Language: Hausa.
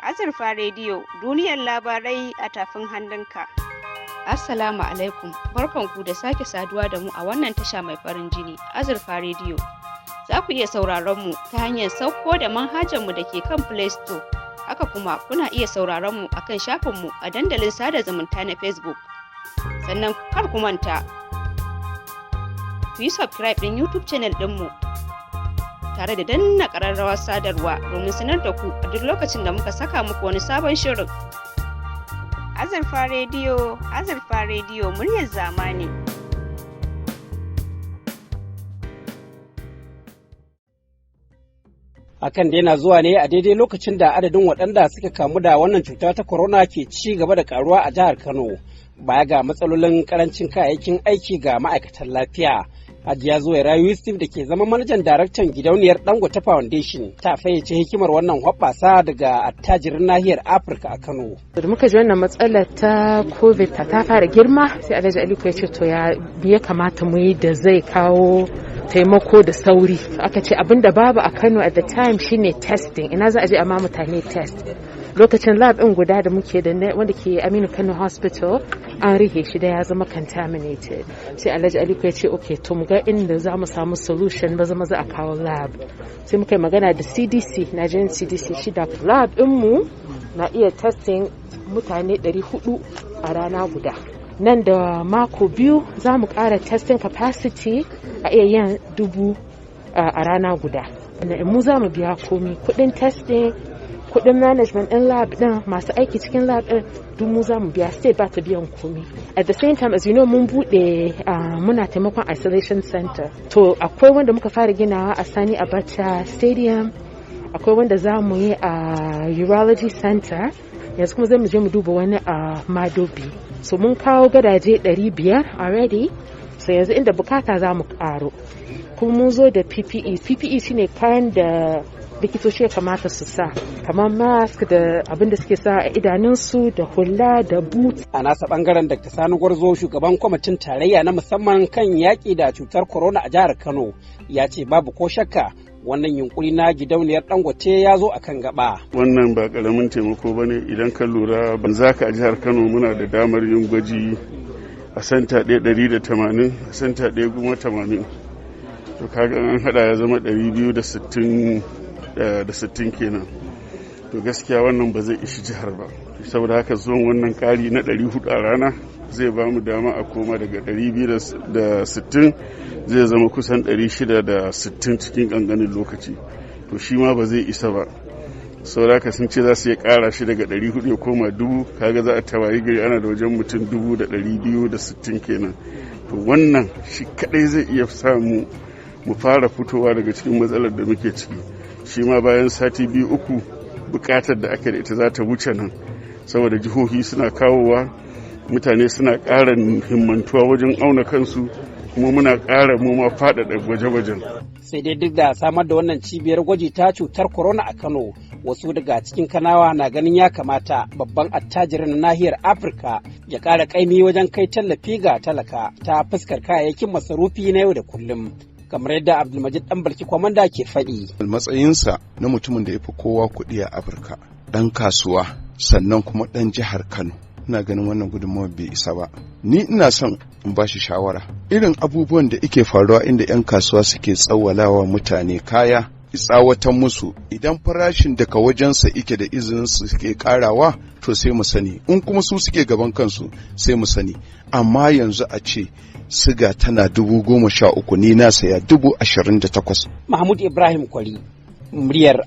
Azurfa Rediyo, duniyar labarai a tafin hannunka. Assalamu alaikum, barkanku da sake saduwa da mu a wannan tasha mai farin jini, Azurfa Rediyo. Za ku iya sauraron mu ta hanyar sauko da manhajar mu da ke kan Play Store. Haka kuma kuna iya sauraron mu akan shafinmu a dandalin sada zumunta na Facebook. Sannan kar ku manta, ku yi subscribe ɗin YouTube channel ɗinmu tare da danna ƙararrawar sadarwa domin sanar da ku a duk lokacin da muka saka muku wani sabon shirin. Azurfa Rediyo, Azurfa Rediyo, muryar zamani. Hakan da yana zuwa ne a daidai lokacin da adadin waɗanda suka kamu da wannan cuta ta corona ke ci gaba da karuwa a jihar Kano, baya ga matsalolin karancin kayayyakin aiki ga ma'aikatan lafiya. Hajiya Zuwaira Yusuf da ke zama manajan daraktan gidauniyar Dangote Foundation ta fayyace hikimar wannan hoɓɓasa daga attajirin nahiyar Afirka a Kano. Da muka ji wannan matsalar ta COVID ta fara girma, sai Alhaji Aliko ya ce to ya kamata mu yi da zai kawo taimako da sauri. Aka ce abin da babu a Kano at the time shine testing. Ina za a je a ma mutane test? Lokacin lab ɗin guda da muke da wanda ke Aminu Kano Hospital an rihe shi da ya zama contaminated. Sai Alhaji Aliko ya ce okay, to mu ga inda za mu samu solution, maza maza a kawo lab. Sai muka yi magana da CDC, Nigerian CDC, shi da lab mu na iya testing mutane 400 a rana guda. Nan da mako 2 za mu ƙara testing capacity a iya yin 1000 a rana guda. Mu za mu biya komi, kudin testing, kudin management din lab din, masu aiki cikin lab din, duk mu za mu biya. State ba ta biyan komi. At the same time, as you know, mun bude, muna taimakon isolation center. To akwai wanda muka fara ginawa a Sani Abacha Stadium, akwai wanda za mu yi a Urology Center, yanzu kuma zai mu je mu duba wani a Madobi. So mun kawo gadaje 500 already, so yanzu inda bukata za mu karo. Kuma mun zo da PPE. PPE shine kayan da likitoci ya kamata su sa, kamar mask da abin da suke sa a idanunsu da hula da boot. A nasa bangaren, Dr. Sani Gwarzo, shugaban kwamitin tarayya na musamman kan yaƙi da cutar corona a jihar Kano, ya ce babu ko shakka wannan yunkuri na gidauniyar Dangote ya zo a kan gaba. Wannan ba karamin taimako ba ne. Idan ka lura, ban za ka a jihar Kano muna da damar yin gwaji a santa ɗaya 180, a santa ɗaya kuma 80. To kaga an haɗa ya zama 260 kenan. To gaskiya wannan ba zai ishi jihar ba. Saboda haka zuwan wannan ƙari na 400 a rana zai ba mu dama a koma daga 260 zai zama kusan 660 cikin ƙanƙanin lokaci. To shi ma ba zai isa ba. Sauraka sun ce za su iya ƙara shi daga 400 ya koma 1000. Kaga za a tawayi gari ana da wajen mutum 2,260 kenan. To wannan shi kadai zai iya samu mu fara fitowa daga cikin matsalar da muke ciki. Shi ma bayan sati 2, 3, bukatar da ake da ita za ta wuce nan, saboda jihohi suna kawowa, mutane suna ƙara himmantuwa wajen auna kansu, kuma muna ƙara mu ma faɗaɗa gwaje-gwajen. Sai dai duk da samar da wannan cibiyar gwaji ta cutar corona a Kano, wasu daga cikin Kanawa na ganin ya kamata babban attajirin na nahiyar Afirka ya ƙara ƙaimi wajen kai tallafi ga talaka ta fuskar kayayyakin masarufi na yau da kullum, kamar yadda Abdulmajid Ɗanbarki kwamanda ke faɗi. Matsayinsa na mutumin da ya fi kowa kuɗi a Afirka, ɗan kasuwa, sannan kuma ɗan jihar Kano, ina ganin wannan gudunmawar bai isa ba. Ni ina son in ba shi shawara, irin abubuwan da ike faruwa inda 'yan kasuwa suke tsawwalawa mutane kaya, tsawatan musu. Idan farashin daga wajensa ike da izinin su suke karawa, to sai mu sani. In kuma su suke gaban kansu, sai mu sani. Amma yanzu a ce siga tana 13,000, ni na saya 28,000. Mahmud Ibrahim Kwari, muryar